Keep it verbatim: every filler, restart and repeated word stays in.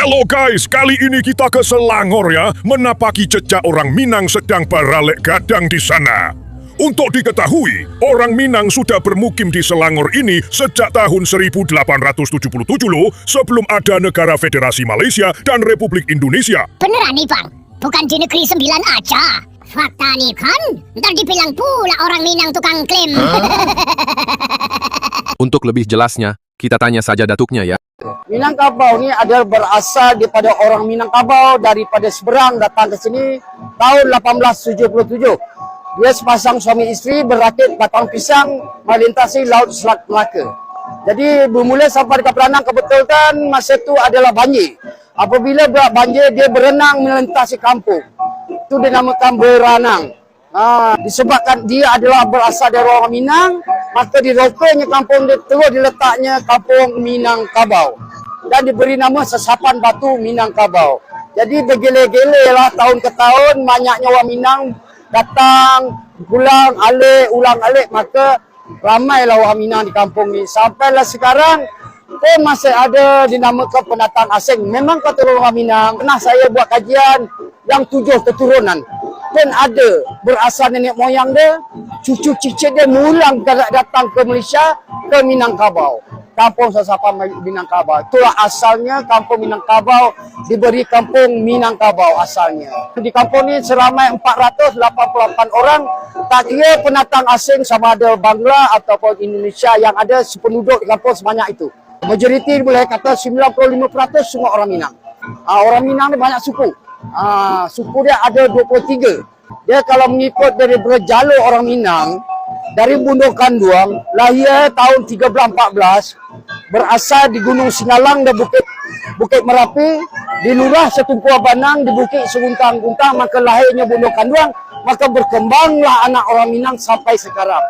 Hello guys, kali ini kita ke Selangor ya, menapaki jejak orang Minang sedang baralek gadang di sana. Untuk diketahui, orang Minang sudah bermukim di Selangor ini sejak tahun seribu delapan ratus tujuh puluh tujuh loh, sebelum ada negara Federasi Malaysia dan Republik Indonesia. Beneran nih, Bang? Bukan di Negeri Sembilan aja. Fakta nih kan, ntar dibilang pula orang Minang tukang klaim. Untuk lebih jelasnya, kita tanya saja datuknya ya. Minangkabau ni adalah berasal daripada orang Minangkabau daripada seberang datang ke sini tahun lapan belas tujuh puluh tujuh. Dia sepasang suami isteri berakit batang pisang melintasi Laut Selat Melaka. Jadi bermula sampai ke Peranang, kebetulan masa tu adalah banjir. Apabila buat banjir, dia berenang melintasi kampung. Itu dinamakan beranang. Ha, disebabkan dia adalah berasal dari orang Minang, maka dirokonya kampung dia, terus diletaknya Kampung Minangkabau dan diberi nama Sesapan Batu Minangkabau. Jadi bergele-gele lah tahun ke tahun, banyaknya orang Minang datang, pulang alik, ulang alik, maka ramailah orang Minang di kampung ni. Sampailah sekarang pun masih ada dinamakan pendatang asing. Memang kata orang Minang, pernah saya buat kajian, yang tujuh keturunan pun ada berasal nenek moyang dia, cucu cicit dia mulang galak datang ke Malaysia, ke Minangkabau. Kampung Sasapan Minangkabau. Itulah asalnya Kampung Minangkabau diberi Kampung Minangkabau asalnya. Di kampung ni seramai empat ratus lapan puluh lapan orang, tak kira pendatang asing sama ada Bangla ataupun Indonesia, yang ada sependuduk di kampung sebanyak itu. Majoriti boleh kata sembilan puluh lima peratus semua orang Minang. Ah, orang Minang ni banyak suku. Ah, suku dia ada dua puluh tiga. Dia kalau mengikut dari berjalur orang Minang, dari Bundo Kanduang, lahir tahun tiga belas empat belas, berasal di Gunung Singgalang dan Bukit, Bukit Merapi, di Lurah Setumpuan Banang, di Bukit Seguntang-guntang, maka lahirnya Bundo Kanduang, maka berkembanglah anak orang Minang sampai sekarang.